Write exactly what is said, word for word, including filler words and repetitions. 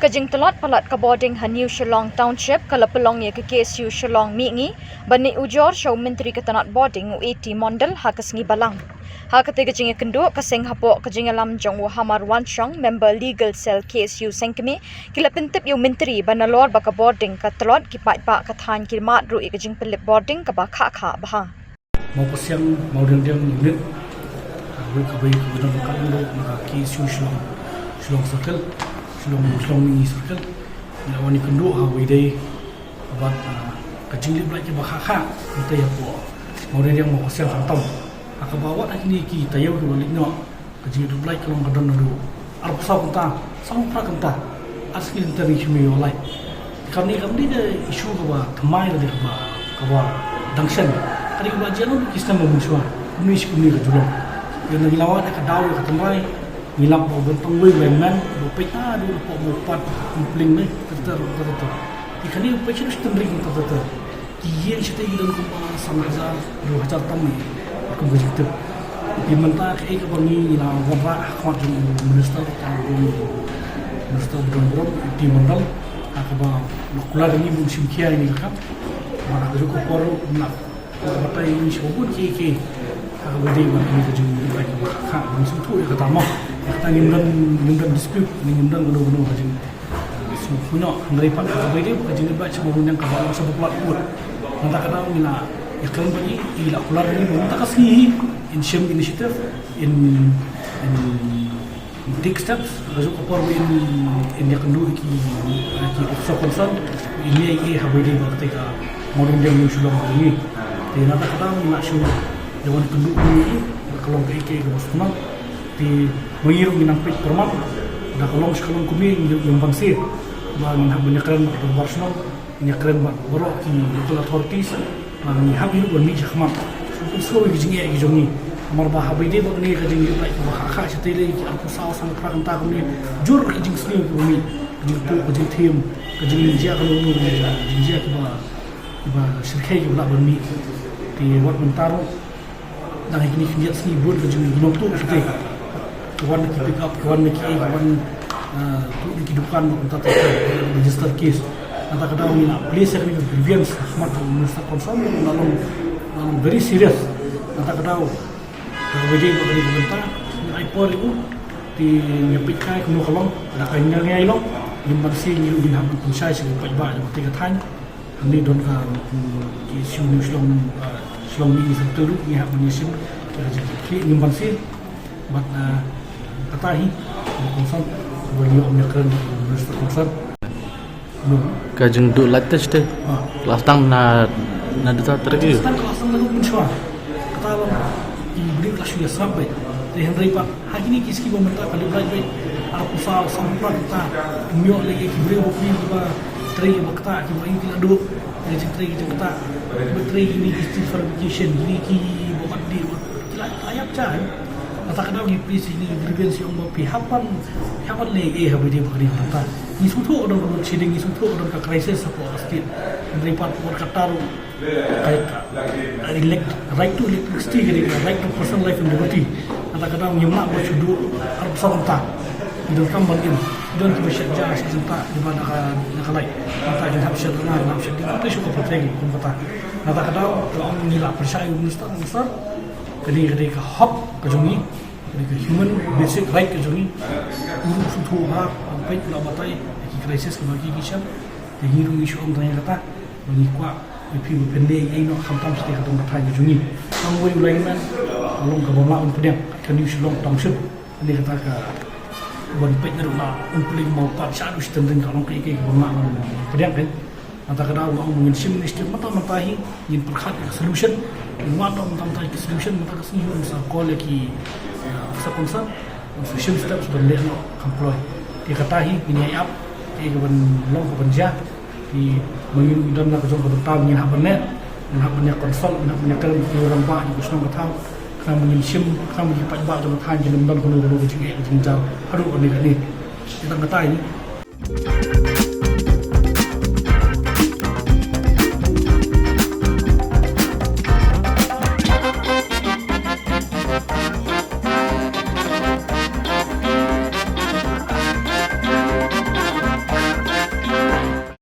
Ka jingtlot palat ka bording ha New Shillong Township ka la pynlong ïa ka K S U Shillong Mihngi ban ïa ujor sha u Myntri ka tnat bording u A T Mondal ha ka sngi Balang. Ha kata ka jingïakynduh ka seng hapoh ka jingïalam jong u Hamar Wanshong, member Legal Cell K S U Sengkmie, ki la pyntip ïa u Myntri ba nalor ba ka bording ka tlot, ki paidbah ka thaiñ ki mad ruh ïa ka jingpynlip bording kaba khah khah bha. Mawpasiang, Mawdiangdiang unit, ah, wei ka wei ka wei ka wei ka wei na ka K S U Shillong, Shillong Circle, Shillong, Shillong Mini Circle. Ïa wan ïakynduh ha wei dei bad, ah, ka jinglip lait kaba khah khah, ita ïa po. Mawdiangdiang Mawpasiang khamtam. Ha kaba wat ha kine ki taïew kiba leit noh. Ka jingïaduh lait ka long ka don naduh arphew saw kynta, sawphew phra kynta. Ar sngi lynter ngi shim ïa u lait. Kane kam dei ka issue kaba thymmai, ka dei kaba, kaba dang shen. Ka dei kaba jia naduh ki snem ba mynshuwa. Kumne shi kumne ka ju long. Ïa ngi la wad ïa ka daw ïa ka tynrai. Ngi lap ba ban tang wei wei men ba peit naduh napoh Mawpat, Umpling ne, ter ter ter ter. Ïa kane ba peit shi tynrai ter ter ter. Ki ïing shatei ki don kumba san hajar, hynriew hajar tam ne, kum ka jingtip. Te mynta kaei kaba ngi la wanrah ha khmat jong u Minister, u Minister ba don burom, u A T Mondal, ha kaba la kular ïa ngi ban shim khia ïa kane ka kam. Bad ha kajuh ka por ruh ngi la batai ïa ngi sha bun kiei kiei. Ha kaba dei bad kane ka jingïaduh lait kaba khah, ban sngewthuh ïa kata mo. Ïa kata ngim don, ngim don dispute, ngim don kano kano ka jing Sngewthuh noh, hynrei pat ha kaba ïadei bad ka jingïaduh lait sha Mawdiangdiang kaba long sha ba palat kut. Nangta ka daw ngi la ïakren bad i, i la kular ïa ngi ba mynta ka sngi hi in shim initiative, in, in take steps, ha kajuh ka por ba in, in ïakynduh ïa ki, ïa ki officer concern, in ïa i ha kaba ïadei bad katei ka Mawdiangdiang New Shillong ka jong ngi. Te nangta ka daw ngi la shu ïa wan kynduh ïa i, ka long kaei kaei kaba sngewtynnat. Te ma ngi ruh ngi nang peit pyrman, da ka long shi ka long kumne ngi ruh ngim banse. Ba ngin hap ban ïakren bad u Dorbar Shnong, ngin ïakren bad baroh ki local authorities, ba ngi hap hi ruh ban mih shakhmat. Sngewsih ïa ki jingeh ki jong ngi. Namar ba haba ïadei bad kane ka jingïaduh lait kaba khah khah shatei lei ki arphew saw, sawphew phra kynta kumne. Jur ki jingsniew kiba mih, ka jingtuh, ka jingthiem, ka jingjia kano kano, ka jingjia kiba, kiba shyrkhei kiba lah ban mih. Te wat mynta ruh Dang ha kine khyndiat sngi bun ka jingïakhun nongtuh shatei. Ki wan na ki pick up, ki wan na ki, ki wan, ah, tuh na ki dukan, kumta, kumta, register case. Nangta ka daw ngi la place ïa kane ka grievance ha khmat u minister concern, la long, la long very serious. Nangta ka daw, ka wajah ba kane ka bynta, ngi ai por ïa u, te ngi peit kai kumno ka long, lada ka ïa ngi ïa long, ngin banse, ngi ruh ngin hap ban pynshai sha ki paidbah jong kata ka thaiñ. Hangne don ka, mm, ki issue New Shillong, ah, Shillong Mini Circle ruh ngi hap ban ïashim, ka jingkitkhlieh ngim banse. Bad, ah, kata hi, ba kongsan, ba ngi ong ïakren, minister kongsan. No. Ka jingduh light test te. Ah. Ka la sdang na, naduh ta tarik. Sdang, ka la sdang naduh mynshuwa. Kata ba i briew la shu ïasngap beit. Te hynrei pat Ha kine ki sngi ba mynta ka dei ba la ïoh arphew saw, sawphew phra kynta. Ym ïoh lei ki briew ba phi kiba trei ba ktah, kiba ïoh ki la duh. Ki jingtrei ki jingktah, kiba trei kine ki steel fabrication, kine kiba bat dih, ki la, la ïap ja. Kata ka daw ngi plie sha kine ki grievance, ong ba phi hap ban, hap ban leh ei ei ha ba dei ba ka dei ba mynta. Ngi sngewthuh ka don ka load shedding, ngi sngewthuh ka don ka crisis hapoh ka state. Hynrei pat wat katta ruh Ka, ka elect-, right to electricity ka dei, right to personal life and liberty. Nangta ka daw ngim lah ban shu duh arphew saw kynta. Ngi donkam ban im. Don kiba shet ja shet jingtah kiba na ka, na ka light. Nangta kin hap shet rnga, kin hap shet ding. Nangta shu ka pyrthei kum kata. Nangta ka daw ka ong ngi la pyrshah ïa u minister, minister. Ka dei, ka dei ka hok ka jong ngi. Ka dei ka human basic right ka jong ngi. U ruh u sngewthuh bha, u peit, u la batai ïa ki crisis kiba ki, ki shem. Te ngi ruh ngi shu ong tang ïa kata. Ba ngi kwah ïa phi ba phin leh ei ei noh khamtam shatei ka dong ka thaiñ ka jong ngi. Tang uwei u lineman, ka long kaba ym lah ban pdiang, ka New Shillong Township. Kane kata ka ban peit naduh na Umpling, Mawpat, shaduh Shitynring, ka long kaei kaei kaba ym lah ban pdiang kein. Nangta ka daw nga ong ba ngin shim initiative mynta mynta hi, ngin pyrkhat ïa ka solution. Ngin wad noh mynta mynta ïa ki solution, mynta ka sngi hi ngin sa call ïa ki, eh, officer concern, ngin sa shim steps ban leh noh kham kloi. Te kata hi ngin ïai ap ïa kaban long kaban jia. Te ma ngi ruh ngi don na ka jong ka bynta ba ngin hap ban leh, ngin hap ban ïa consult, ngin hap ban ïakren bad ki rangbah jong ka shnong ka thaw, khnang ba ngin shim, khnang ba ki paidbah jong ka thaiñ kin ym don kano kano ka jingeh ka jingjar haduh kane kane. Te tang katai hi.